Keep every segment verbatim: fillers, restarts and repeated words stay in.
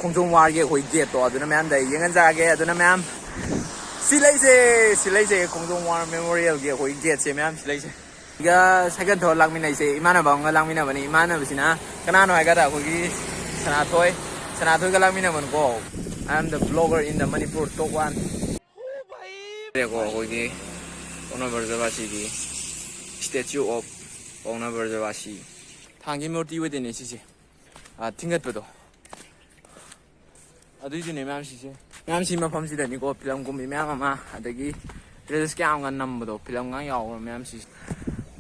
ꯈꯣꯡꯖꯣꯝ ꯋꯥꯔꯒꯤ ꯑꯩꯈꯣꯏ ꯒꯦꯠꯇꯣ ꯑꯗꯨꯅ ꯃꯌꯥꯝꯗ ꯌꯦꯡꯍꯟꯖꯔꯛꯑꯒꯦ꯫ ꯑꯗꯨꯅ ꯃꯌꯥꯝ, ꯁꯤ ꯂꯩꯁꯦ, ꯁꯤ ꯂꯩꯁꯦ, ꯈꯣꯡꯖꯣꯝ ꯋꯥꯔ ꯃꯦꯃꯣꯔꯤꯌꯦꯜꯒꯤ ꯑꯩꯈꯣꯏ ꯒꯦꯠꯁꯦ ꯃꯌꯥꯝ ꯁꯤ ꯂꯩꯁꯦ꯫ ꯑꯩꯒ ꯁꯥꯏꯀꯜ ꯊꯧꯔ ꯂꯥꯛꯃꯤꯟꯅꯩꯁꯦ ꯏꯃꯥꯟꯅꯕ ꯑꯃꯒ ꯂꯥꯛꯃꯤꯟꯅꯕꯅꯤ꯫ ꯏꯃꯥꯟꯅꯕꯁꯤꯅ ꯀꯅꯥꯅꯣ ꯍꯥꯏꯀꯥꯟꯗ ꯑꯩꯈꯣꯏꯒꯤ ꯁꯅꯥꯊꯣꯏ, ꯁꯅꯥꯊꯣꯏꯒ ꯂꯥꯛꯃꯤꯟꯅꯕꯅꯤꯀꯣ꯫ I am the vlogger in the Manipur top one꯫ ꯂꯩꯔꯦꯀꯣ ꯑꯩꯈꯣꯏꯒꯤ ꯄꯥꯎꯅꯥ ꯕ꯭ꯔꯖꯕꯥꯁꯤꯒꯤ Statue of ꯄꯥꯎꯅꯥ ꯕ꯭ꯔꯖꯕꯥꯁꯤ꯫ ꯊꯥꯡꯒꯤ ꯃꯨꯔꯇꯤ ꯑꯣꯏꯗꯣꯏꯅꯦ ꯁꯤꯁꯦ꯫ ꯑꯥ, ꯊꯤꯡꯒꯠꯄꯗꯣ꯫ ꯑꯗꯨꯏꯗꯨꯅꯦ ꯃꯌꯥꯝ ꯁꯤꯁꯦ꯫ ꯃꯌꯥꯝ ꯁꯤ ꯃꯐꯝꯁꯤꯗꯅꯤꯀꯣ ꯐꯤꯂꯝ ꯀꯨꯝꯕꯤ ꯃꯌꯥꯝ ꯑꯃ, ꯑꯗꯒꯤ reels ꯀꯌꯥ ꯑꯃꯒ ꯅꯝꯕꯗꯣ, ꯐꯤꯂꯝꯒ ꯌꯥꯎꯕ ꯃꯌꯥꯝ ꯁꯤꯁꯦ꯫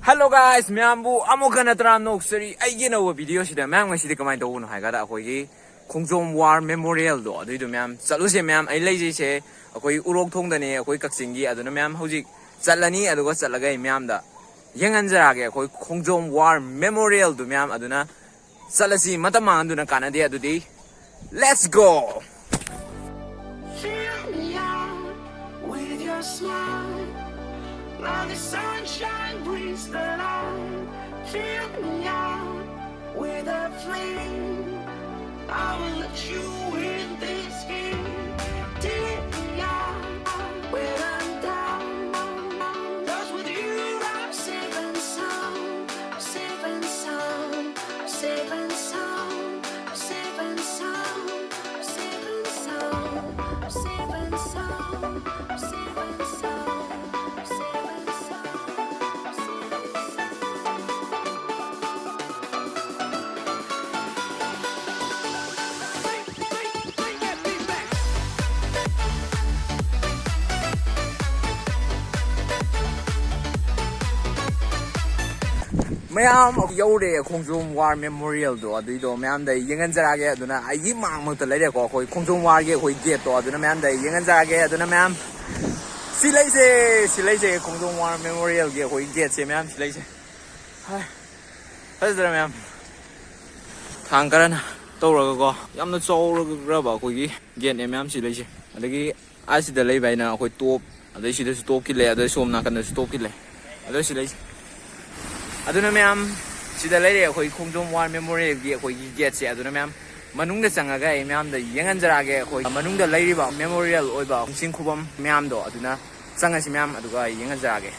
Hello guys, ꯃꯌꯥꯝꯕꯨ ꯑꯃꯨꯛ ꯍꯟꯅ ꯇꯔꯥꯝꯅ ꯑꯣꯛꯆꯔꯤ꯫ ꯑꯩꯒꯤ ꯑꯅꯧꯕ video ꯁꯤꯗ ꯃꯌꯥꯝ ꯉꯁꯤꯗꯤ ꯀꯃꯥꯏꯅ ꯇꯧꯕꯅꯣ ꯍꯥꯏ ꯀꯥꯟꯗ ꯑꯩꯈꯣꯏꯒꯤ ꯈꯣꯡꯖꯣꯝ ꯋꯥꯔ ꯃꯦꯃꯣꯔꯤꯌꯦꯜꯗꯣ ꯑꯗꯨꯏꯗꯣ ꯃꯌꯥꯝ ꯆꯠꯂꯨꯁꯦ ꯃꯌꯥꯝ꯫ ꯑꯩ ꯂꯩꯖꯩꯁꯦ ꯑꯩꯈꯣꯏ ꯎꯔꯣꯛ ꯊꯣꯡꯗꯅꯦ, ꯑꯩꯈꯣꯏ ꯀꯛꯆꯤꯡꯒꯤ꯫ ꯑꯗꯨꯅ ꯃꯌꯥꯝ ꯍꯧꯖꯤꯛ ꯆꯠꯂꯅꯤ, ꯑꯗꯨꯒ ꯆꯠꯂꯒ ꯑꯩ ꯃꯌꯥꯝꯗ ꯌꯦꯡꯍꯟꯖꯔꯛꯑꯒꯦ ꯑꯩꯈꯣꯏ ꯈꯣꯡꯖꯣꯝ ꯋꯥꯔ ꯃꯦꯃꯣꯔꯤꯌꯦꯜꯗꯨ ꯃꯌꯥꯝ꯫ ꯑꯗꯨꯅ ꯆꯠꯂꯁꯤ, ꯃꯇꯝ ꯃꯥꯡꯍꯟꯗꯨꯅ ꯀꯥꯟꯅꯗꯦ꯫ ꯑꯗꯨꯗꯤ let's go! Fill me up with your smile. Now the sunshine brings the light. Fill me up with a flame. I will let you in this game. Take me out when I'm down. 'Cause with you I'm safe and sound. I'm safe and sound. I'm safe and sound. I'm safe and sound. ꯃꯌꯥꯝ ꯌꯧꯔꯦ ꯈꯣꯡꯖꯣꯝ war ꯃꯦꯃꯣꯔꯤꯌꯦꯜꯗꯣ, ꯑꯗꯨꯏꯗꯣ ꯃꯌꯥꯝꯗ ꯑꯩ ꯌꯦꯡꯍꯟꯖꯔꯛꯑꯒꯦ꯫ ꯑꯗꯨꯅ ꯑꯩꯒꯤ ꯃꯥꯡꯃꯛꯇ ꯂꯩꯔꯦꯀꯣ ꯑꯩꯈꯣꯏ ꯈꯣꯡꯖꯣꯝ ꯋꯥꯔꯒꯤ ꯑꯩꯈꯣꯏ ꯒꯦꯠꯇꯣ꯫ ꯑꯗꯨꯅ ꯃꯌꯥꯝꯗ ꯑꯩ ꯌꯦꯡꯍꯟꯖꯔꯛꯑꯒꯦ꯫ ꯑꯗꯨꯅ ꯃꯌꯥꯝ ꯁꯤ ꯂꯩꯁꯦ, ꯁꯤ ꯂꯩꯁꯦ, ꯈꯣꯡꯖꯣꯝ ꯋꯥꯔ ꯃꯦꯃꯣꯔꯤꯌꯦꯜꯒꯤ ꯑꯩꯈꯣꯏ ꯒꯦꯠꯁꯦ ꯃꯌꯥꯝ ꯁꯤ ꯂꯩꯁꯦ꯫ ꯍꯥꯏ, ꯐꯖꯗ꯭ꯔꯥ ꯃꯌꯥꯝ? ꯊꯥꯡ ꯀꯔꯅ ꯇꯧꯔꯒꯀꯣ, ꯌꯥꯝꯅ ꯆꯥꯎꯔꯈ꯭ꯔꯕ ꯑꯩꯈꯣꯏꯒꯤ ꯒꯦꯠꯅꯦ ꯃꯌꯥꯝ ꯁꯤ ꯂꯩꯁꯦ꯫ ꯑꯗꯒꯤ ꯑꯁꯤꯗ ꯂꯩꯕ ꯍꯥꯏꯅ ꯑꯩꯈꯣꯏ ꯇꯣꯞ, ꯑꯗꯩ ꯁꯤꯗꯁꯨ ꯇꯣꯞꯀꯤ ꯂꯩ, ꯑꯗꯩ ꯁꯣꯝ ꯅꯥꯀꯟꯗꯁꯨ ꯇꯣꯞꯀꯤ ꯂꯩ꯫ ꯑꯗꯣ ꯁꯤ ꯂꯩꯁꯦ꯫ ꯑꯗꯨꯅ ꯃꯌꯥꯝ, ꯁꯤꯗ ꯂꯩꯔꯦ ꯑꯩꯈꯣꯏ ꯈꯣꯡꯖꯣꯝ ꯋꯥꯔ ꯃꯦꯃꯣꯔꯤꯌꯦꯜꯒꯤ ꯑꯩꯈꯣꯏꯒꯤ ꯒꯦꯠꯁꯦ꯫ ꯑꯗꯨꯅ ꯃꯌꯥꯝ, ꯃꯅꯨꯡꯗ ꯆꯪꯉꯒ ꯑꯩ ꯃꯌꯥꯝꯗ ꯌꯦꯡꯍꯟꯖꯔꯛꯑꯒꯦ꯫ ꯑꯩꯈꯣꯏ ꯃꯅꯨꯡꯗ ꯂꯩꯔꯤꯕ memorial ꯑꯣꯏꯕ ꯅꯤꯡꯁꯤꯡ ꯈꯨꯕꯝ ꯃꯌꯥꯝꯗꯣ ꯑꯗꯨꯅ ꯆꯪꯉꯁꯤ ꯃꯌꯥꯝ, ꯑꯗꯨꯒ ꯑꯩ ꯌꯦꯡꯍꯟꯖꯔꯛꯑꯒꯦ꯫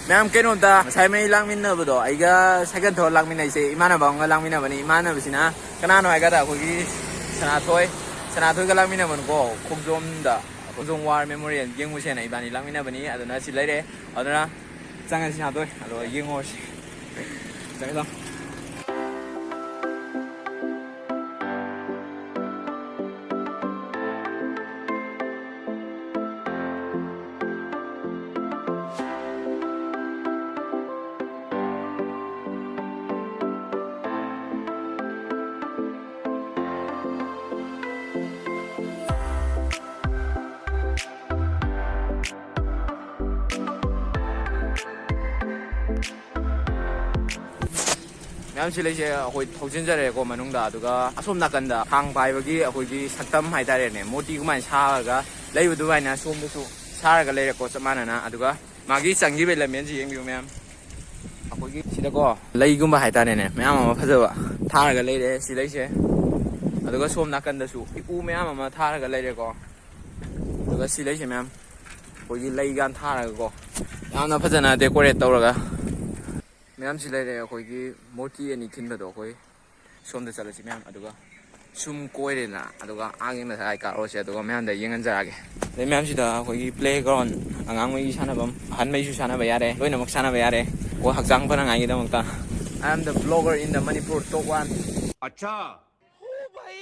ꯃꯌꯥꯝ, ꯀꯩꯅꯣꯝꯇ, ꯉꯁꯥꯏ ꯃꯩ ꯂꯥꯛꯃꯤꯟꯅꯕꯗꯣ, ꯑꯩꯒ ꯁꯥꯏꯀꯜ ꯊꯧꯔ ꯂꯥꯛꯃꯤꯟꯅꯩꯁꯦ ꯏꯃꯥꯟꯅꯕ ꯑꯃꯒ ꯂꯥꯛꯃꯤꯟꯅꯕꯅꯤ꯫ ꯏꯃꯥꯟꯅꯕꯁꯤꯅ ꯀꯅꯥꯅꯣ ꯍꯥꯏꯀꯥꯟꯗ ꯑꯩꯈꯣꯏꯒꯤ ꯁꯅꯥꯊꯣꯏ, ꯁꯅꯥꯊꯣꯏꯒ ꯂꯥꯛꯃꯤꯟꯅꯕꯅꯤꯀꯣ꯫ ꯈꯣꯡꯖꯣꯝꯗ, ꯈꯣꯡꯖꯣꯝ War Memorial ꯌꯦꯡꯉꯨꯁꯦꯅ ꯏꯕꯥꯅꯤ ꯂꯥꯛꯃꯤꯟꯅꯕꯅꯤ꯫ ꯑꯗꯨꯅ ꯁꯤ ꯂꯩꯔꯦ꯫ ꯑꯗꯨꯅ ꯆꯪꯉꯁꯤ ꯁꯅꯥꯊꯣꯏ, ꯑꯗꯨꯒ ꯌꯦꯡꯉꯨꯔꯁꯤ꯫ ꯆꯪꯉꯦ, ꯆꯪꯉꯦ꯫ ꯃꯌꯥꯝ, ꯁꯤ ꯂꯩꯁꯦ ꯑꯩꯈꯣꯏ ꯊꯧꯖꯤꯟꯖꯔꯦꯀꯣ ꯃꯅꯨꯡꯗ꯫ ꯑꯗꯨꯒ ꯑꯁꯣꯝ ꯅꯥꯀꯟꯗ ꯊꯥꯡ ꯄꯥꯏꯕꯒꯤ ꯑꯩꯈꯣꯏꯒꯤ ꯁꯛꯇꯝ ꯍꯥꯏꯇꯥꯔꯦꯅꯦ, ꯃꯨꯔꯇꯤ ꯀꯃꯥꯏꯅ ꯁꯥꯔꯒ ꯂꯩꯕ ꯑꯗꯨꯃꯥꯏꯅ ꯁꯣꯝꯗꯁꯨ ꯁꯥꯔꯒ ꯂꯩꯔꯦꯀꯣ, ꯆꯞ ꯃꯥꯟꯅꯅ꯫ ꯑꯗꯨꯒ ꯃꯥꯒꯤ ꯆꯪꯈꯤꯕꯒꯤ ꯂꯝꯕꯦꯟꯁꯤ ꯌꯦꯡꯕꯤꯌꯨ ꯃꯌꯥꯝ꯫ ꯑꯩꯈꯣꯏꯒꯤ ꯁꯤꯗꯀꯣ ꯂꯩꯒꯨꯝꯕ ꯍꯥꯏꯇꯥꯔꯦꯅꯦ, ꯃꯌꯥꯝ ꯑꯃ ꯐꯖꯕ ꯊꯥꯔꯒ ꯂꯩꯔꯦ ꯁꯤ ꯂꯩꯁꯦ꯫ ꯑꯗꯨꯒ ꯁꯣꯝ ꯅꯥꯀꯟꯗꯁꯨ ꯎ ꯃꯌꯥꯝ ꯑꯃ ꯊꯥꯔꯒ ꯂꯩꯔꯦꯀꯣ꯫ ꯑꯗꯨꯒ ꯁꯤ ꯂꯩꯁꯦ ꯃꯌꯥꯝ ꯑꯩꯈꯣꯏꯒꯤ ꯂꯩꯒ ꯊꯥꯔꯒꯀꯣ, ꯌꯥꯝꯅ ꯐꯖꯅ decorate ꯇꯧꯔꯒ ꯃꯌꯥꯝꯁꯤ ꯂꯩꯔꯦ꯫ ꯑꯩꯈꯣꯏꯒꯤ ꯃꯨꯔꯇꯤ ꯑꯅꯤ ꯈꯤꯟꯕꯗꯣ ꯑꯩꯈꯣꯏ ꯁꯣꯝꯗ ꯆꯠꯂꯁꯤ ꯃꯌꯥꯝ, ꯑꯗꯨꯒ ꯁꯨꯝ ꯀꯣꯏꯔꯦꯗꯅ, ꯑꯗꯨꯒ ꯑꯥꯒꯤ ꯃꯊꯛ ꯀꯥꯔꯨꯔꯁꯦ, ꯑꯗꯨꯒ ꯃꯌꯥꯝꯗ ꯌꯦꯡꯍꯟꯖꯔꯛꯑꯒꯦ꯫ ꯑꯗꯩ ꯃꯌꯥꯝꯁꯤꯗ ꯑꯩꯈꯣꯏꯒꯤ playground, ꯑꯉꯥꯡꯉꯩꯒꯤ ꯁꯥꯟꯅꯐꯝ, ꯑꯍꯟꯉꯩꯁꯨ ꯁꯥꯟꯅꯕ ꯌꯥꯔꯦ, ꯂꯣꯏꯅꯃꯛ ꯁꯥꯟꯅꯕ ꯌꯥꯔꯦ꯫ ꯑꯩꯈꯣꯏ ꯍꯛꯆꯥꯡ ꯐꯅꯉꯥꯏꯒꯤꯗꯃꯛꯇ꯫ I am the vlogger in the Manipur top one. अच्छा। ओ भाई,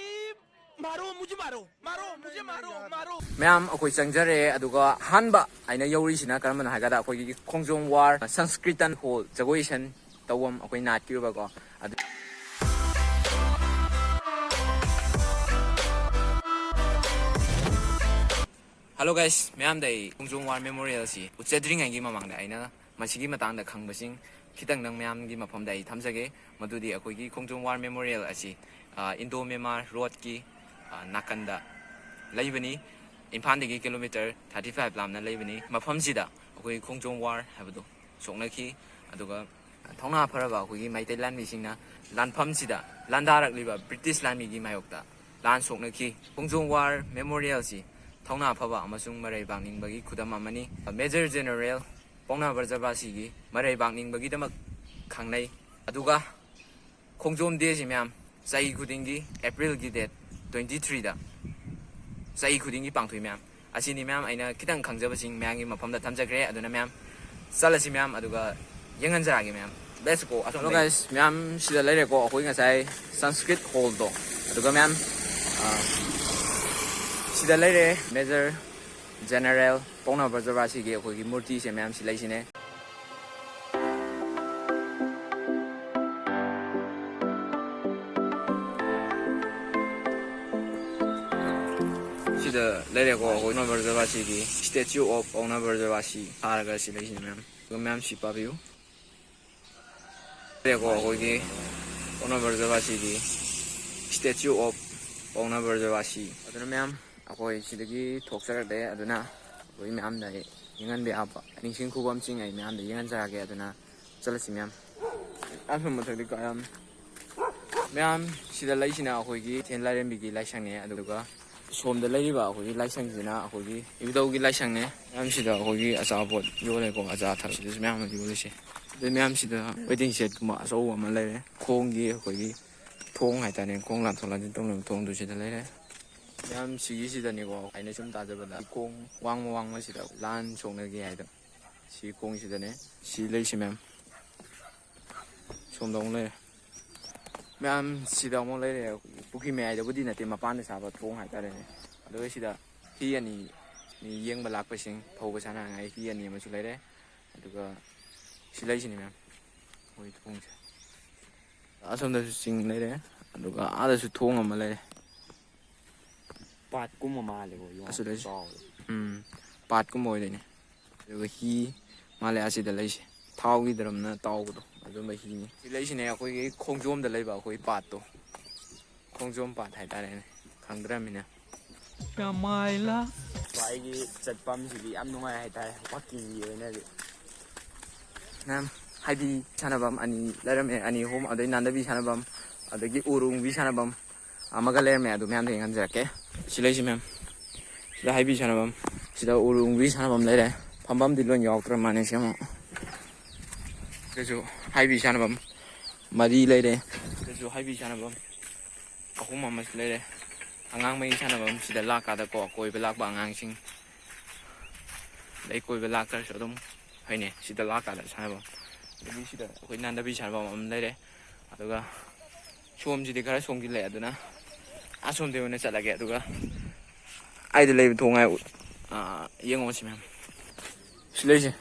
मारो, मुझे मारो, मारो, मुझे मारो, मारो। ꯃꯌꯥꯝ, ꯑꯩꯈꯣꯏ ꯆꯪꯖꯔꯦ, ꯑꯗꯨꯒ ꯑꯍꯥꯟꯕ ꯑꯩꯅ ꯌꯧꯔꯤꯁꯤꯅ ꯀꯔꯝꯕꯅꯣ ꯍꯥꯏꯀꯥꯟꯗ ꯑꯩꯈꯣꯏꯒꯤ ꯈꯣꯡꯖꯣꯝ War Sanskriti Hall ꯖꯒꯣꯏ ꯏꯁꯩ ꯇꯧꯐꯝ ꯑꯩꯈꯣꯏ ꯅꯥꯠꯀꯤ ꯑꯣꯏꯕꯀꯣ꯫ ꯑꯗꯨ Hello guys, ꯃꯌꯥꯝꯗ ꯑꯩ ꯈꯣꯡꯖꯣꯝ War Memorial ꯑꯁꯤ ꯎꯠꯆꯗ꯭ꯔꯤꯉꯩꯒꯤ ꯃꯃꯥꯡꯗ ꯑꯩꯅ ꯃꯁꯤꯒꯤ ꯃꯇꯥꯡꯗ ꯈꯪꯕꯁꯤꯡ ꯈꯤꯇꯪꯗꯪ ꯃꯌꯥꯝꯒꯤ ꯃꯐꯝꯗ ꯑꯩ ꯊꯝꯖꯒꯦ꯫ ꯃꯗꯨꯗꯤ ꯑꯩꯈꯣꯏꯒꯤ ꯈꯣꯡꯖꯣꯝ War Memorial ꯑꯁꯤ, ꯑ, Indo Myanmar road ꯀꯤ, ꯑ, ꯅꯥꯀꯟꯗ ꯂꯩꯕꯅꯤ꯫ ꯏꯝꯐꯥꯜꯗꯒꯤ kilometre thirty five ꯂꯥꯞꯅ ꯂꯩꯕꯅꯤ꯫ ꯃꯐꯝꯁꯤꯗ ꯑꯩꯈꯣꯏ ꯈꯣꯡꯖꯣꯝ War ꯍꯥꯏꯕꯗꯨ ꯁꯣꯛꯅꯈꯤ꯫ ꯑꯗꯨꯒ ꯊꯧꯅꯥ ꯐꯔꯕ ꯑꯩꯈꯣꯏꯒꯤ ꯃꯩꯇꯩ ꯂꯥꯟꯃꯤꯁꯤꯡꯅ ꯂꯥꯟꯐꯝꯁꯤꯗ ꯂꯥꯟꯗꯥꯔꯛꯂꯤꯕ ꯕ꯭ꯔꯤꯇꯤꯁ ꯂꯥꯟꯃꯤꯒꯤ ꯃꯥꯌꯣꯛꯇ ꯂꯥꯟ ꯁꯣꯛꯅꯈꯤ꯫ ꯈꯣꯡꯖꯣꯝ ꯋꯥꯔ ꯃꯦꯃꯣꯔꯤꯌꯦꯜꯁꯤ ꯊꯧꯅꯥ ꯐꯕ ꯑꯃꯁꯨꯡ ꯃꯔꯩꯕꯥꯛ ꯅꯤꯡꯕꯒꯤ ꯈꯨꯗꯝ ꯑꯃꯅꯤ꯫ ꯃꯦꯖꯔ ꯖꯦꯅꯔꯦꯜ ꯄꯥꯎꯅꯥ ꯕ꯭ꯔꯖꯕꯥꯁꯤꯒꯤ ꯃꯔꯩꯕꯥꯛ ꯅꯤꯡꯕꯒꯤꯗꯃꯛ ꯈꯪꯅꯩ꯫ ꯑꯗꯨꯒ ꯈꯣꯡꯖꯣꯝ ꯗꯦꯁꯤ, ꯃꯌꯥꯝ, ꯆꯍꯤ ꯈꯨꯗꯤꯡꯒꯤ ꯑꯦꯄ꯭ꯔꯤꯜꯒꯤ ꯗꯦꯠ ꯇ꯭ꯋꯦꯟꯇꯤ ꯊ꯭ꯔꯤꯗ ꯆꯍꯤ ꯈꯨꯗꯤꯡꯒꯤ ꯄꯥꯡꯊꯣꯛꯏ, ꯃꯌꯥꯝ꯫ ꯑꯁꯤꯅꯤ, ꯃꯌꯥꯝ, ꯑꯩꯅ ꯈꯤꯇꯪ ꯈꯪꯖꯕꯁꯤꯡ ꯃꯌꯥꯝꯒꯤ ꯃꯐꯝꯗ ꯊꯝꯖꯈ꯭ꯔꯦ꯫ ꯑꯗꯨꯅ, ꯃꯌꯥꯝ, ꯆꯠꯂꯁꯤ, ꯃꯌꯥꯝ, ꯑꯗꯨꯒ ꯌꯦꯡꯍꯟꯖꯔꯛꯑꯒꯦ, ꯃꯌꯥꯝ꯫ Let's go. ꯑꯁꯣꯝꯗ, hello guys, ꯃꯌꯥꯝ, ꯁꯤꯗ ꯂꯩꯔꯦꯀꯣ ꯑꯩꯈꯣꯏ ꯉꯁꯥꯏ ꯁꯪꯁꯀ꯭ꯔꯤꯠ ꯍꯣꯜꯗꯣ꯫ ꯑꯗꯨꯒ, ꯃꯌꯥꯝ, ꯑ, ꯁꯤꯗ ꯂꯩꯔꯦ ꯃꯦꯖꯔ ꯖꯦꯅꯔꯦꯜ ꯄꯥꯎꯅꯥ ꯕ꯭ꯔꯖꯕꯥꯁꯤꯒꯤ ꯑꯩꯈꯣꯏꯒꯤ ꯃꯨꯔꯇꯤꯁꯦ, ꯃꯌꯥꯝ, ꯁꯤ ꯂꯩꯁꯤꯅꯦ꯫ ꯁꯤꯗ ꯂꯩꯔꯦꯀꯣ ꯑꯩꯈꯣꯏ ꯄꯥꯎꯅꯥ ꯕ꯭ꯔꯖꯕꯥꯁꯤꯒꯤ statue of ꯄꯥꯎꯅꯥ ꯕ꯭ꯔꯖꯕꯥꯁꯤ ꯁꯥꯔꯒ ꯁꯤ ꯂꯩꯁꯤꯅꯦ, ꯃꯌꯥꯝ꯫ ꯑꯗꯨꯒ, ꯃꯌꯥꯝ, ꯁꯤ ꯄꯥꯕꯤꯌꯨ꯫ ꯂꯩꯔꯦꯀꯣ ꯑꯩꯈꯣꯏꯒꯤ ꯄꯥꯎꯅꯥ ꯕ꯭ꯔꯖꯕꯥꯁꯤꯒꯤ statue of ꯄꯥꯎꯅꯥ ꯕ꯭ꯔꯖꯕꯥꯁꯤ꯫ ꯑꯗꯨꯅ, ꯃꯌꯥꯝ, ꯑꯩꯈꯣꯏ ꯁꯤꯗꯒꯤ ꯊꯣꯛꯆꯔꯛꯂꯦ꯫ ꯑꯗꯨꯅ ꯑꯩꯈꯣꯏ ꯃꯌꯥꯝꯗ ꯑꯩ ꯌꯦꯡꯍꯟꯕ ꯌꯥꯕ ꯅꯤꯡꯁꯤꯡ ꯈꯨꯕꯝꯁꯤꯡ ꯑꯩ ꯃꯌꯥꯝꯗ ꯌꯦꯡꯍꯟꯖꯔꯛꯑꯒꯦ꯫ ꯑꯗꯨꯅ ꯆꯠꯂꯁꯤ, ꯃꯌꯥꯝ꯫ ꯑꯁꯣꯝ ꯃꯊꯛꯇꯤ ꯀꯥꯔꯝ-, ꯃꯌꯥꯝ, ꯁꯤꯗ ꯂꯩꯁꯤꯅ ꯑꯩꯈꯣꯏꯒꯤ ꯀꯩꯊꯦꯜ ꯂꯥꯏꯔꯦꯝꯕꯤꯒꯤ ꯂꯥꯏꯁꯪꯅꯦ꯫ ꯑꯗꯨꯒ ꯁꯣꯝꯗ ꯂꯩꯔꯤꯕ ꯑꯩꯈꯣꯏꯒꯤ ꯂꯥꯏꯁꯪꯁꯤꯅ ꯑꯩꯈꯣꯏꯒꯤ ꯏꯕꯨꯙꯧꯒꯤ ꯂꯥꯏꯁꯪꯅꯦ꯫ ꯃꯌꯥꯝ, ꯁꯤꯗ ꯑꯩꯈꯣꯏꯒꯤ ꯑꯆꯥꯄꯣꯠ ꯌꯣꯜꯂꯦꯀꯣ, ꯑꯆꯥ ꯑꯊꯛ ꯁꯤꯗꯁꯨ ꯃꯌꯥꯝ ꯑꯃ ꯌꯣꯜꯂꯤꯁꯦ꯫ ꯑꯗꯩ, ꯃꯌꯥꯝ, ꯁꯤꯗ waiting shed ꯀꯨꯝꯕ ꯑꯆꯧꯕ ꯑꯃ ꯂꯩꯔꯦ꯫ ꯈꯣꯡꯒꯤ ꯑꯩꯈꯣꯏꯒꯤ ꯊꯣꯡ ꯍꯥꯏꯇꯥꯔꯦ, ꯈꯣꯡ ꯂꯥꯟꯊꯣꯛ ꯂꯥꯟꯁꯤꯟ ꯇꯧꯅꯕ ꯊꯣꯡꯗꯨ ꯁꯤꯗ ꯂꯩꯔꯦ꯫ ꯃꯌꯥꯝ, ꯁꯤꯒꯤꯁꯤꯗꯅꯤꯀꯣ, ꯑꯩꯅ ꯁꯨꯝ ꯇꯥꯖꯕꯗ ꯈꯣꯡ ꯋꯥꯡꯃ ꯋꯥꯡꯃꯁꯤꯗ ꯂꯥꯟ ꯁꯣꯛꯅꯒꯦ ꯍꯥꯏꯗꯅ ꯁꯤ ꯈꯣꯡꯁꯤꯗꯅꯦ ꯁꯤ ꯂꯩꯁꯤ, ꯃꯌꯥꯝ꯫ ꯁꯣꯝꯗ ꯑꯃꯨꯛ ꯂꯩꯔꯦ꯫ ꯃꯌꯥꯝ, ꯁꯤꯗ ꯑꯃꯨꯛ ꯂꯩꯔꯦ꯫ ꯄꯨꯈ꯭ꯔꯤ ꯃꯌꯥꯏꯗꯕꯨꯗꯤ ꯅꯠꯇꯦ, ꯃꯄꯥꯟꯗ ꯁꯥꯕ ꯊꯣꯡ ꯍꯥꯏꯇꯥꯔꯦꯅꯦ꯫ ꯑꯗꯨꯒ ꯁꯤꯗ ꯍꯤ ꯑꯅꯤ, ꯃꯤ ꯌꯦꯡꯕ ꯂꯥꯛꯄꯁꯤꯡ ꯊꯧꯕ ꯁꯥꯟꯅꯉꯥꯏ ꯍꯤ ꯑꯅꯤ ꯑꯃꯁꯨ ꯂꯩꯔꯦ꯫ ꯑꯗꯨꯒ ꯁꯤ ꯂꯩꯁꯤꯅꯤ, ꯃꯌꯥꯝ, ꯑꯩꯈꯣꯏ ꯊꯣꯡꯁꯦ꯫ ꯑꯁꯣꯝꯗꯁꯨ ꯆꯤꯡ ꯂꯩꯔꯦ, ꯑꯗꯨꯒ ꯑꯥꯗꯁꯨ ꯊꯣꯡ ꯑꯃ ꯂꯩꯔꯦ꯫ ꯄꯥꯠꯀꯨꯝꯕ ꯃꯥꯜꯂꯦꯀꯣ, ꯌꯣꯡ ꯑꯁꯤꯗꯩꯁꯦ꯫ ꯆꯥꯎꯋꯦ꯫ ꯎꯝ, ꯄꯥꯠꯀꯨꯝꯕ ꯑꯣꯏꯗꯣꯏꯅꯦ꯫ ꯑꯗꯨꯒ ꯍꯤ ꯃꯥꯜꯂꯦ ꯑꯁꯤꯗ ꯂꯩꯁꯦ, ꯊꯥꯎꯒꯤ ꯗ꯭ꯔꯝꯅ ꯇꯥꯎꯕꯗꯣ, ꯑꯗꯨꯝꯕ ꯍꯤꯅꯤ꯫ ꯁꯤ ꯂꯩꯁꯤꯅꯦ ꯑꯩꯈꯣꯏꯒꯤ ꯈꯣꯡꯖꯣꯝꯗ ꯂꯩꯕ ꯑꯩꯈꯣꯏ ꯄꯥꯠꯇꯣ, ꯈꯣꯡꯖꯣꯝ ꯄꯥꯠ ꯍꯥꯏꯇꯥꯔꯦꯅꯦ, ꯈꯪꯗ꯭ꯔꯃꯤꯅ꯫ ꯁ꯭ꯋꯥꯏꯒꯤ ꯆꯠꯐꯝꯁꯤꯗꯤ ꯌꯥꯝ ꯅꯨꯡꯉꯥꯏ ꯍꯥꯏꯇꯥꯔꯦ, ꯋꯥꯛꯀꯤꯡꯒꯤ ꯑꯣꯏꯅꯗꯤ꯫ ꯃꯌꯥꯝ, ꯍꯥꯏꯗꯤ ꯁꯥꯟꯅꯐꯝ ꯑꯅꯤ ꯂꯩꯔꯝꯃꯦ, ꯑꯅꯤ ꯑꯍꯨꯝ, ꯑꯗꯩ ꯅꯥꯟꯗꯕꯤ ꯁꯥꯟꯅꯐꯝ, ꯑꯗꯒꯤ ꯎꯔꯨꯡꯕꯤ ꯁꯥꯟꯅꯐꯝ ꯑꯃꯒ ꯂꯩꯔꯝꯃꯦ, ꯑꯗꯨ ꯃꯌꯥꯝꯗ ꯌꯦꯡꯍꯟꯖꯔꯛꯀꯦ꯫ ꯁꯤ ꯂꯩꯁꯤ ꯃꯌꯥꯝ, ꯁꯤꯗ ꯍꯥꯏꯕꯤ ꯁꯥꯟꯅꯐꯝ, ꯁꯤꯗ ꯎꯔꯨꯡꯕꯤ ꯁꯥꯟꯅꯐꯝ ꯂꯩꯔꯦ꯫ ꯐꯝꯐꯝꯗꯤ ꯂꯣꯏ ꯌꯥꯎꯗ꯭ꯔ ꯃꯥꯜꯂꯦ ꯁꯤ ꯑꯃꯨꯛ꯫ ꯁꯤꯗꯁꯨ ꯍꯥꯏꯕꯤ ꯁꯥꯟꯅꯐꯝ ꯃꯔꯤ ꯂꯩꯔꯦ꯫ ꯁꯤꯗꯁꯨ ꯍꯥꯏꯕꯤ ꯁꯥꯟꯅꯐꯝ ꯑꯍꯨꯝ ꯑꯃꯁꯨ ꯂꯩꯔꯦ꯫ ꯑꯉꯥꯡꯉꯩ ꯁꯥꯟꯅꯐꯝ ꯁꯤꯗ ꯂꯥꯛꯀꯥꯟꯗꯀꯣ, ꯀꯣꯏꯕ ꯂꯥꯛꯄ ꯑꯉꯥꯡꯁꯤꯡ, ꯑꯗꯩ ꯀꯣꯏꯕ ꯂꯥꯛꯇ꯭ꯔꯁꯨ ꯑꯗꯨꯝ ꯐꯩꯅꯦ, ꯁꯤꯗ ꯂꯥꯛꯀꯥꯟꯗ ꯁꯥꯟꯅꯐꯝ꯫ ꯑꯗꯒꯤ ꯁꯤꯗ ꯑꯩꯈꯣꯏ ꯅꯥꯟꯗꯕꯤ ꯁꯥꯟꯅꯐꯝ ꯑꯃ ꯂꯩꯔꯦ꯫ ꯑꯗꯨꯒ ꯁꯣꯝꯁꯤꯗꯤ ꯈꯔ ꯁꯣꯡꯁꯤꯜꯂꯛꯑꯦ, ꯑꯗꯨꯅ ꯑꯁꯣꯝꯗ ꯑꯣꯏꯅ ꯆꯠꯂꯒꯦ꯫ ꯑꯗꯨꯒ ꯑꯩꯗ ꯂꯩꯕ ꯊꯣꯡ ꯍꯥꯏ, ꯑꯥ, ꯌꯦꯡꯉꯣ ꯁꯤ ꯃꯌꯥꯝ, ꯁꯤ ꯂꯩꯁꯦ꯫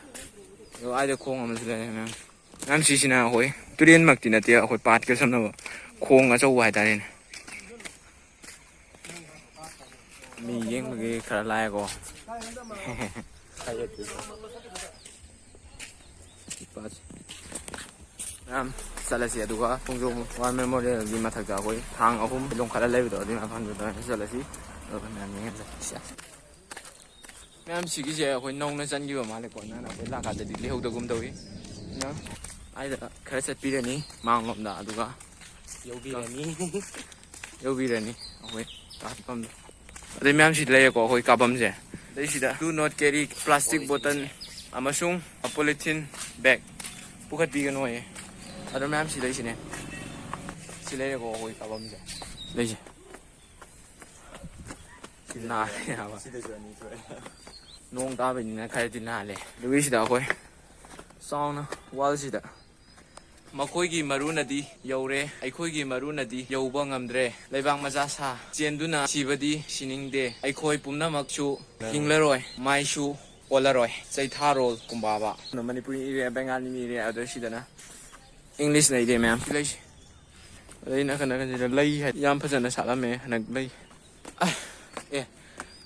ꯑꯗꯣ ꯑꯩꯗ ꯈꯣꯡ ꯑꯃꯁꯨ ꯂꯩꯔꯦ ꯃꯌꯥꯝ꯫ ꯃꯌꯥꯝ ꯁꯤꯁꯤꯅ ꯑꯩꯈꯣꯏ ꯇꯨꯔꯦꯟꯃꯛꯇꯤ ꯅꯠꯇꯦ, ꯑꯩꯈꯣꯏ ꯄꯥꯠꯀ ꯁꯝꯅꯕ ꯈꯣꯡ ꯑꯆꯧꯕ ꯍꯥꯏꯇꯥꯔꯦꯅꯦ꯫ ꯃꯤ ꯌꯦꯡꯕꯒꯤ ꯈꯔ ꯂꯥꯛꯑꯦꯀꯣ꯫ ꯃꯌꯥꯝ ꯆꯠꯂꯁꯤ, ꯑꯗꯨꯒ ꯈꯣꯡꯖꯣꯝ ꯋꯥꯔ ꯃꯦꯃꯣꯔꯤꯌꯦꯜꯒꯤ ꯃꯊꯛꯇ ꯑꯩꯈꯣꯏ ꯊꯥꯡ ꯑꯍꯨꯝ ꯂꯣꯡꯈꯠꯂ ꯂꯩꯕꯗꯣ, ꯑꯗꯨꯒꯤ ꯃꯐꯝꯗꯨꯗ ꯑꯣꯏꯅ ꯆꯠꯂꯁꯤ꯫ ꯑꯗꯨꯒ ꯃꯌꯥꯝ ꯌꯦꯡꯍꯜꯂꯁꯤ꯫ ꯃꯌꯥꯝ ꯁꯤꯒꯤꯁꯦ ꯑꯩꯈꯣꯏ ꯅꯧꯅ ꯆꯟꯈꯤꯕ ꯃꯥꯜꯂꯦꯀꯣ, ꯅꯍꯥꯟ ꯑꯩꯈꯣꯏ ꯂꯥꯛꯀꯥꯟꯗꯗꯤ ꯂꯩꯍꯧꯗꯒꯨꯝ ꯇꯧꯏ꯫ ꯑꯗꯨꯅ ꯑꯩꯗ ꯈꯔ ꯆꯠꯄꯤꯔꯅꯤ ꯃꯥꯡꯂꯣꯝꯗ, ꯑꯗꯨꯒ ꯌꯧꯕꯤꯔꯅꯤ꯫ ꯌꯧꯕꯤꯔꯅꯤ ꯑꯩꯈꯣꯏ ꯀꯥꯞꯐꯝꯗꯣ꯫ ꯑꯗꯩ ꯃꯌꯥꯝꯁꯤ ꯂꯩꯔꯦꯀꯣ ꯑꯩꯈꯣꯏ ꯀꯥꯞꯐꯝꯁꯦ꯫ ꯑꯗꯩ ꯁꯤꯗ "Do not carry plastic bottle ꯑꯃꯁꯨꯡ polythene bag" ꯄꯨꯈꯠꯄꯤꯒꯅꯨ ꯍꯥꯏꯌꯦ꯫ ꯑꯗꯣ ꯃꯌꯥꯝ ꯁꯤ ꯂꯩꯁꯤꯅꯦ꯫ ꯁꯤ ꯂꯩꯔꯦꯀꯣ ꯑꯩꯈꯣꯏ ꯀꯥꯞꯐꯝꯁꯦ꯫ ꯂꯩꯁꯦ꯫ ꯅꯥꯜꯂꯦ ꯍꯥꯏꯕ꯫ ꯁꯤꯗꯁꯨ ꯑꯅꯤ ꯊꯣꯛꯑꯦ꯫ ꯅꯣꯡ ꯇꯥꯕꯅꯤꯅ ꯈꯔꯗꯤ ꯅꯥꯜꯂꯦ꯫ ꯑꯗꯨꯒꯤ ꯁꯤꯗ ꯑꯩꯈꯣꯏ ꯆꯥꯎꯅ ꯋꯥꯜꯁꯤꯗ "ꯃꯈꯣꯏꯒꯤ ꯃꯔꯨꯅꯗꯤ ꯌꯧꯔꯦ, ꯑꯩꯈꯣꯏꯒꯤ ꯃꯔꯨꯅꯗꯤ ꯌꯧꯕ ꯉꯝꯗ꯭ꯔꯦ꯫ ꯂꯩꯕꯥꯛ ꯃꯆꯥ ꯁꯥ ꯆꯦꯟꯗꯨꯅ ꯁꯤꯕꯗꯤ ꯁꯤꯅꯤꯡꯗꯦ꯫ ꯑꯩꯈꯣꯏ ꯄꯨꯝꯅꯃꯛꯁꯨ ꯍꯤꯡꯂꯔꯣꯏ, ꯃꯥꯏꯁꯨ ꯑꯣꯜꯂꯔꯣꯏ꯫ ꯆꯩꯊꯥꯔꯣꯜ ꯀꯨꯝꯕꯥꯕ"꯫ ꯃꯅꯤꯄꯨꯔꯤ ꯏꯔꯦ, ꯕꯦꯡꯒꯥꯂꯤ ꯏꯔꯦ, ꯑꯗꯣ ꯁꯤꯗꯅ ꯏꯪꯂꯤꯁꯅ ꯏꯔꯦ ꯃꯌꯥꯝ꯫ ꯁꯤ ꯂꯩꯁꯤ꯫ ꯑꯗꯩ ꯅꯥꯀꯟ ꯅꯥꯀꯟꯁꯤꯗ ꯂꯩ ꯍꯥꯏ-, ꯌꯥꯝ ꯐꯖꯅ ꯁꯥꯠꯂꯝꯃꯦ ꯍꯟꯗꯛ ꯂꯩ꯫ ꯑ, ꯑꯦ,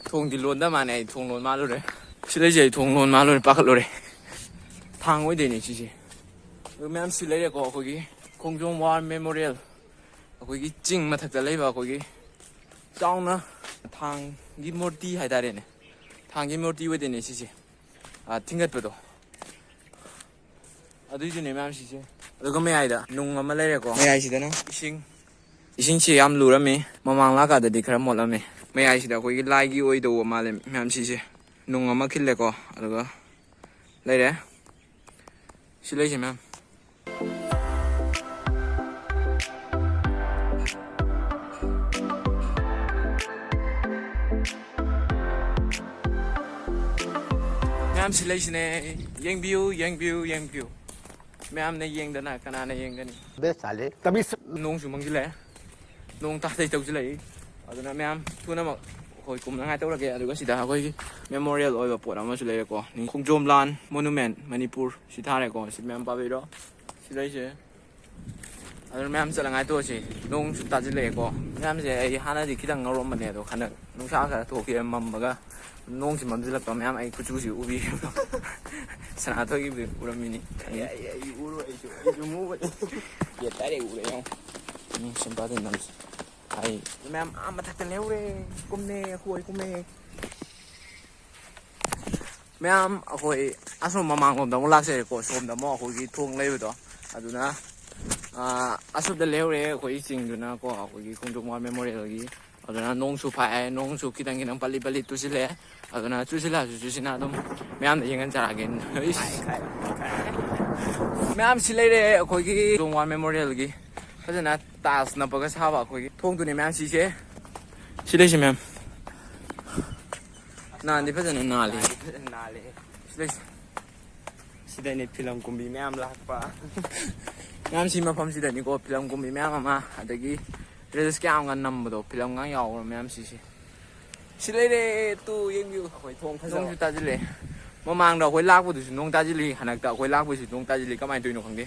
ꯊꯣꯡꯗꯤ ꯂꯣꯟꯗ ꯃꯥꯅꯦ, ꯑꯩ ꯊꯣꯡ ꯂꯣꯟ ꯃꯥꯜꯂꯨꯔꯦ꯫ ꯁꯤ ꯂꯩꯁꯦ ꯑꯩ ꯊꯣꯡ ꯂꯣꯟ ꯃꯥꯜꯂꯨꯔꯦ, ꯄꯥꯈꯠꯂꯨꯔꯦ꯫ ꯊꯥꯡ ꯑꯣꯏꯗꯣꯏꯅꯦ ꯁꯤꯁꯦ꯫ ꯑꯗꯨ ꯃꯌꯥꯝ ꯁꯤ ꯂꯩꯔꯦꯀꯣ, ꯑꯩꯈꯣꯏꯒꯤ ꯈꯣꯡꯖꯣꯝ ꯋꯥꯔ ꯃꯦꯃꯣꯔꯤꯌꯦꯜ, ꯑꯩꯈꯣꯏꯒꯤ ꯆꯤꯡ ꯃꯊꯛꯇ ꯂꯩꯕ ꯑꯩꯈꯣꯏꯒꯤ ꯆꯥꯎꯅ ꯊꯥꯡꯒꯤ ꯃꯨꯔꯇꯤ ꯍꯥꯏꯇꯥꯔꯦꯅꯦ꯫ ꯊꯥꯡꯒꯤ ꯃꯨꯔꯇꯤ ꯑꯣꯏꯗꯣꯏꯅꯦ ꯁꯤꯁꯦ꯫ ꯑ, ꯊꯤꯡꯒꯠꯄꯗꯣ꯫ ꯑꯗꯨꯏꯗꯨꯅꯦ ꯃꯌꯥꯝ ꯁꯤꯁꯦ꯫ ꯑꯗꯨꯒ ꯃꯌꯥꯏꯗ ꯅꯨꯡ ꯑꯃ ꯂꯩꯔꯦꯀꯣ꯫ ꯃꯌꯥꯏꯁꯤꯗꯅ ꯏꯁꯤꯡ ꯏꯁꯤꯡꯁꯤ ꯌꯥꯝ ꯂꯨꯔꯝꯃꯤ, ꯃꯃꯥꯡ ꯂꯥꯛꯀꯥꯟꯗꯗꯤ ꯈꯔ ꯃꯣꯠꯂꯝꯃꯤ꯫ ꯃꯌꯥꯏꯁꯤꯗ ꯑꯩꯈꯣꯏꯒꯤ ꯂꯥꯏꯒꯤ ꯑꯣꯏꯗꯧꯕ ꯃꯥꯜꯂꯦ ꯃꯌꯥꯝ ꯁꯤꯁꯦ꯫ ꯅꯨꯡ ꯑꯃ ꯈꯤꯜꯂꯦꯀꯣ, ꯑꯗꯨꯒ ꯂꯩꯔꯦ꯫ ꯁꯤ ꯂꯩꯁꯦ ꯃꯌꯥꯝ꯫ ꯃꯌꯥꯝ ꯁꯤ ꯂꯩꯁꯤꯅꯦ, ꯌꯦꯡꯕꯤꯌꯨ, ꯌꯦꯡꯕꯤꯌꯨ, ꯌꯦꯡꯕꯤꯌꯨ꯫ ꯃꯌꯥꯝꯅ ꯌꯦꯡꯗꯅ ꯀꯅꯥꯅ ꯌꯦꯡꯒꯅꯤ? ꯕꯦ ꯆꯥꯂꯦ꯫ ꯇꯕꯤ ꯁ- ꯅꯣꯡꯁꯨ ꯃꯪꯁꯤꯜꯂꯛꯑꯦ, ꯅꯣꯡ ꯇꯥꯗꯩ ꯇꯧꯁꯤꯜꯂꯛꯏ꯫ ꯑꯗꯨꯅ ꯃꯌꯥꯝ ꯊꯨꯅꯃꯛ ꯑꯩꯈꯣꯏ ꯀꯨꯝꯅꯉꯥꯏ ꯇꯧꯔꯒꯦ꯫ ꯑꯗꯨꯒ ꯁꯤꯗ ꯑꯩꯈꯣꯏꯒꯤ ꯃꯦꯃꯣꯔꯤꯌꯦꯜ ꯑꯣꯏꯕ ꯄꯣꯠ ꯑꯃꯁꯨ ꯂꯩꯔꯦꯀꯣ, ꯈꯣꯡꯖꯣꯝ ꯂꯥꯟ ꯃꯣꯅꯨꯃꯦꯟ ꯃꯅꯤꯄꯨꯔ ꯁꯤ ꯊꯥꯔꯦꯀꯣ꯫ ꯁꯤ ꯃꯌꯥꯝ ꯄꯥꯕꯤꯔꯣ, ꯁꯤ ꯂꯩꯁꯦ꯫ ꯑꯗꯨꯅ ꯃꯌꯥꯝ ꯆꯠꯂꯉꯥꯏ ꯇꯧꯔꯁꯤ꯫ ꯅꯣꯡꯁꯨ ꯇꯥꯁꯤꯜꯂꯛꯑꯦꯀꯣ꯫ ꯃꯌꯥꯝꯁꯦ ꯑꯩ ꯍꯥꯟꯅꯗꯤ ꯈꯤꯇꯪ ꯉꯧꯔꯝꯕꯅꯦ, ꯑꯗꯣ ꯍꯟꯗꯛ ꯅꯨꯡꯁꯥ ꯈꯔ ꯊꯣꯛꯈꯤꯕ ꯃꯝꯕꯒ ꯅꯣꯡꯁꯤ ꯃꯝꯁꯤꯜꯂꯛꯄ ꯃꯌꯥꯝ ꯑꯩ ꯀꯨꯆꯨꯁꯤ ꯎꯕꯤꯔꯤꯕ꯭ꯔꯣ? ꯁꯅꯥꯊꯣꯏꯒꯤꯕꯨꯗꯤ ꯎꯔꯝꯃꯤꯅꯤ꯫ ꯑꯩ, ꯑꯩ, ꯑꯩ ꯎꯔꯣꯏ, ꯑꯩꯁꯨ, ꯑꯩꯁꯨ ꯃꯨꯕꯅꯤ꯫ ꯌꯦꯠ ꯇꯥꯔꯦ ꯎꯔꯦ ꯌꯦꯡꯉꯣ꯫ ꯎꯝ, ꯁꯨꯝ ꯇꯥꯗꯦ ꯅꯝꯁꯤ꯫ ꯑꯩ ꯃꯌꯥꯝ ꯑꯥ ꯃꯊꯛꯇ ꯂꯩꯍꯧꯔꯦ꯫ ꯀꯨꯝꯃꯦ, ꯑꯩꯈꯣꯏ ꯀꯨꯝꯃꯦ꯫ ꯃꯌꯥꯝ ꯑꯩꯈꯣꯏ ꯑꯁꯣꯝ ꯃꯃꯥꯡꯂꯣꯝꯗ ꯑꯃꯨꯛ ꯂꯥꯛꯆꯔꯦꯀꯣ꯫ ꯁꯣꯝꯗ ꯑꯃꯨꯛ ꯑꯩꯈꯣꯏꯒꯤ ꯊꯣꯡ ꯂꯩꯕꯗꯣ, ꯑꯗꯨꯅ, ꯑꯥ, ꯑꯁꯣꯝꯗ ꯂꯩꯍꯧꯔꯦ ꯑꯩꯈꯣꯏ ꯆꯤꯡꯗꯨꯅꯀꯣ, ꯑꯩꯈꯣꯏꯒꯤ ꯈꯣꯡꯖꯣꯝ ꯋꯥꯔ ꯃꯦꯃꯣꯔꯤꯌꯦꯜꯒꯤ꯫ ꯑꯗꯨꯅ ꯅꯣꯡꯁꯨ ꯐꯥꯛꯑꯦ, ꯅꯣꯡꯁꯨ ꯈꯤꯇꯪ ꯈꯤꯇꯪ ꯄꯂꯤ ꯄꯂꯤ ꯇꯨꯁꯤꯜꯂꯛꯑꯦ꯫ ꯑꯗꯨꯅ ꯆꯨꯁꯤꯜꯂꯛꯑꯁꯨ ꯆꯨꯁꯤꯟꯅ ꯑꯗꯨꯝ ꯃꯌꯥꯝꯗ ꯌꯦꯡꯍꯟꯖꯔꯛꯑꯒꯦ꯫ ꯏꯁ꯫ ꯃꯌꯥꯝ ꯁꯤ ꯂꯩꯔꯦ ꯑꯩꯈꯣꯏꯒꯤ ꯈꯣꯡꯖꯣꯝ ꯋꯥꯔ ꯃꯦꯃꯣꯔꯤꯌꯦꯜꯒꯤ ꯐꯖꯅ ꯇꯥꯏꯜꯁ ꯅꯞꯄꯒ ꯁꯥꯕ ꯑꯩꯈꯣꯏꯒꯤ ꯊꯣꯡꯗꯨꯅꯦ ꯃꯌꯥꯝ ꯁꯤꯁꯦ꯫ ꯁꯤ ꯂꯩꯁꯦ ꯃꯌꯥꯝ꯫ ꯅꯥꯟꯗꯤ ꯐꯖꯅ ꯅꯥꯜꯂꯤ꯫ ꯐꯖꯅ ꯅꯥꯜꯂꯦ꯫ ꯁꯤ ꯂꯩꯁꯦ꯫ ꯁꯤꯗꯅꯤ ꯐꯤꯂꯝ ꯀꯨꯝꯕꯤ ꯃꯌꯥꯝ ꯂꯥꯛꯄ꯫ ꯃꯌꯥꯝ ꯁꯤ ꯃꯐꯝꯁꯤꯗꯅꯤꯀꯣ ꯐꯤꯂꯝ ꯀꯨꯝꯕꯤ ꯃꯌꯥꯝ ꯑꯃ, ꯑꯗꯒꯤ ꯔꯤꯜꯁ ꯀꯌꯥ ꯑꯃꯒ ꯅꯝꯕꯗꯣ, ꯐꯤꯂꯝꯒ ꯌꯥꯎꯕ ꯃꯌꯥꯝ ꯁꯤꯁꯦ꯫ ꯁꯤ ꯂꯩꯔꯦ, ꯇꯨ ꯌꯦꯡꯕꯤꯌꯨ꯫ ꯑꯩꯈꯣꯏ ꯊꯣꯡ ꯐꯖꯕ꯫ ꯅꯣꯡꯁꯨ ꯇꯥꯁꯤꯜꯂꯛꯑꯦ꯫ ꯃꯃꯥꯡꯗ ꯑꯩꯈꯣꯏ ꯂꯥꯛꯄꯗꯨꯁꯨ ꯅꯣꯡ ꯇꯥꯁꯤꯜꯂꯤ, ꯍꯟꯗꯛꯇ ꯑꯩꯈꯣꯏ ꯂꯥꯛꯄꯁꯨ ꯅꯣꯡ ꯇꯥꯁꯤꯜꯂꯤ꯫ ꯀꯃꯥꯏꯅ ꯇꯧꯔꯤꯅꯣ ꯈꯪꯗꯦ꯫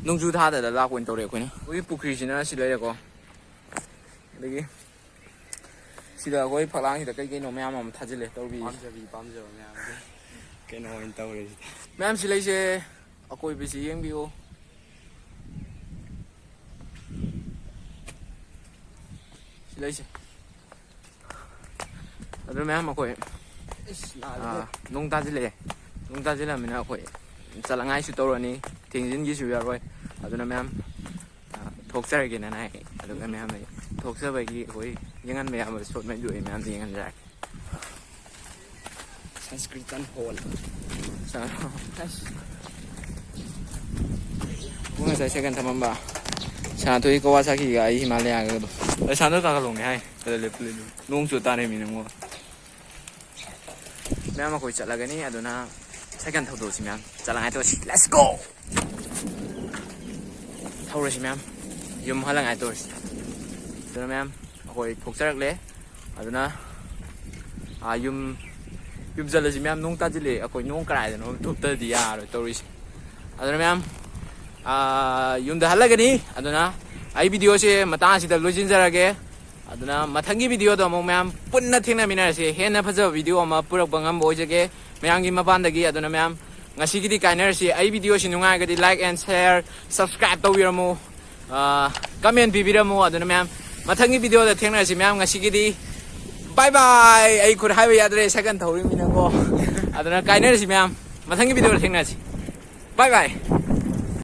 ꯅꯣꯡꯖꯨ ꯊꯥꯗꯗ ꯂꯥꯛꯄ ꯑꯣꯏꯅ ꯇꯧꯔꯦ ꯑꯩꯈꯣꯏꯅ꯫ ꯑꯩꯈꯣꯏꯒꯤ ꯄꯨꯈ꯭ꯔꯤꯁꯤꯅ ꯁꯤ ꯂꯩꯔꯦꯀꯣ꯫ ꯑꯗꯒꯤ ꯁꯤꯗ ꯑꯩꯈꯣꯏ ꯐꯛꯂꯥꯡꯁꯤꯗ ꯀꯩ ꯀꯩꯅꯣ ꯃꯌꯥꯝ ꯑꯃ ꯊꯥꯖꯤꯜꯂꯦ ꯇꯧꯕꯤ꯫ ꯄꯥꯝꯖꯕꯤ ꯄꯥꯝꯖꯕ ꯃꯌꯥꯝꯒꯤ ꯀꯩꯅꯣ ꯑꯣꯏꯅ ꯇꯧꯔꯦ ꯁꯤꯗ꯫ ꯃꯌꯥꯝ ꯁꯤ ꯂꯩꯁꯦ ꯑꯀꯣꯏꯕꯁꯤ ꯌꯦꯡꯕꯤꯌꯨ꯫ ꯁꯤ ꯂꯩꯁꯦ꯫ ꯑꯗꯨ ꯃꯌꯥꯝ ꯑꯩꯈꯣꯏ, ꯏꯁ, ꯅꯥꯜꯂꯦꯍꯦ꯫ ꯑꯥ, ꯅꯣꯡ ꯇꯥꯁꯤꯜꯂꯛꯑꯦ꯫ ꯅꯣꯡ ꯇꯥꯁꯤꯜꯂꯛꯑꯃꯤꯅ ꯑꯩꯈꯣꯏ ꯆꯠꯂꯉꯥꯏꯁꯨ ꯇꯧꯔꯅꯤ, ꯊꯦꯡꯖꯤꯟꯒꯤꯁꯨ ꯌꯥꯔꯣꯏ꯫ ꯑꯗꯨꯅ ꯃꯌꯥꯝ, ꯑꯥ, ꯊꯣꯛꯆꯔꯒꯦꯅ ꯍꯥꯏ꯫ ꯃꯌꯥꯝ ꯂꯩ꯫ ꯊꯣꯛꯆꯕꯒꯤ ꯑꯩꯈꯣꯏ ꯌꯦꯡꯍꯟꯕ ꯌꯥꯕ ꯁꯣꯠ ꯃꯩꯗꯨ ꯑꯩ ꯃꯌꯥꯝꯗ ꯌꯦꯡꯍꯟꯖꯔꯛꯀꯦ꯫ ꯁꯪꯁꯀ꯭ꯔꯤꯇꯟ ꯍꯣꯜ꯫ ꯁꯥ-, ꯑꯁ꯫ ꯉꯁꯥꯏ ꯁꯥꯏꯀꯜ ꯊꯝꯃꯝꯕ ꯁꯥꯟꯇꯣꯏ ꯀꯋꯥꯁꯥꯀꯤꯒ ꯑꯩ ꯍꯤꯃꯥꯂꯌꯥꯒꯗꯣ꯫ ꯑꯩ ꯁꯥꯟꯇꯣꯏ ꯀꯥꯈꯠꯂꯣꯅꯦ ꯍꯥꯏ꯫ ꯑꯗ ꯂꯦꯞꯄꯨ, ꯂꯦꯞꯄꯨ꯫ ꯅꯣꯡ ꯆꯨ ꯇꯥꯔꯦ ꯃꯤ ꯅꯪꯉꯣ꯫ ꯃꯌꯥꯝ ꯑꯩꯈꯣꯏ ꯆꯠꯂꯒꯅꯤ, ꯑꯗꯨꯅ ꯁꯥꯏꯀꯜ ꯊꯧꯗꯣꯛꯁꯤ ꯃꯌꯥꯝ꯫ ꯆꯠꯂꯉꯥꯏ ꯇꯧꯁꯤ꯫ Let's go! ꯊꯧꯔꯁꯤ ꯃꯌꯥꯝ꯫ ꯌꯨꯝ ꯍꯜꯂꯉꯥꯏ ꯇꯧꯔꯁꯤ꯫ ꯑꯗꯨꯅ ꯃꯌꯥꯝ ꯑꯩꯈꯣꯏ ꯊꯣꯛꯆꯔꯛꯂꯦ꯫ ꯑꯗꯨꯅ, ꯑꯥ, ꯌꯨꯝ, ꯌꯨꯝ ꯆꯠꯂꯁꯤ ꯃꯌꯥꯝ꯫ ꯅꯣꯡ ꯇꯥꯁꯤꯜꯂꯛꯑꯦ꯫ ꯑꯩꯈꯣꯏ ꯅꯣꯡ ꯀꯗꯥꯏꯗꯅꯣ ꯊꯨꯞꯇ꯭ꯔꯗꯤ ꯌꯥꯔꯣꯏ ꯇꯧꯔꯤꯁꯦ꯫ ꯑꯗꯨꯅ ꯃꯌꯥꯝ, ꯑꯥ, ꯌꯨꯝꯗ ꯍꯜꯂꯒꯅꯤ꯫ ꯑꯗꯨꯅ ꯑꯩ video ꯁꯦ ꯃꯇꯥꯡ ꯑꯁꯤꯗ ꯂꯣꯏꯁꯤꯟꯖꯔꯒꯦ꯫ ꯑꯗꯨꯅ ꯃꯊꯪꯒꯤ video ꯗ ꯑꯃꯨꯛ ꯃꯌꯥꯝ ꯄꯨꯟꯅ ꯊꯦꯡꯅꯃꯤꯟꯅꯔꯁꯤ꯫ ꯍꯦꯟꯅ ꯐꯖꯕ video ꯑꯃ ꯄꯨꯔꯛꯄ ꯉꯝꯕ ꯑꯣꯏꯖꯒꯦ ꯃꯌꯥꯝꯒꯤ ꯃꯄꯥꯟꯗꯒꯤ꯫ ꯑꯗꯨꯅ ꯃꯌꯥꯝ ꯉꯁꯤꯒꯤꯗꯤ ꯀꯥꯏꯅꯔꯁꯤ꯫ ꯑꯩ video ꯁꯤ ꯅꯨꯡꯉꯥꯏꯔꯒꯗꯤ like and share, subscribe ꯇꯧꯕꯤꯔꯝꯃꯨ꯫ Ah, comment ꯄꯤꯕꯤꯔꯝꯃꯨ꯫ ꯑꯗꯨꯅ ꯃꯌꯥꯝ ꯃꯊꯪꯒꯤ video ꯗ ꯊꯦꯡꯅꯔꯁꯤ ꯃꯌꯥꯝ꯫ ꯉꯁꯤꯒꯤꯗꯤ bye bye꯫ ꯑꯩ ꯈꯨꯠ ꯍꯥꯏꯕ ꯌꯥꯗ꯭ꯔꯦ ꯁꯥꯏꯀꯜ ꯊꯧꯔꯤꯃꯤꯅꯀꯣ꯫ ꯑꯗꯨꯅ ꯀꯥꯏꯅꯔꯁꯤ ꯃꯌꯥꯝ꯫ ꯃꯊꯪꯒꯤ video ꯗ ꯊꯦꯡꯅꯔꯁꯤ꯫ Bye bye꯫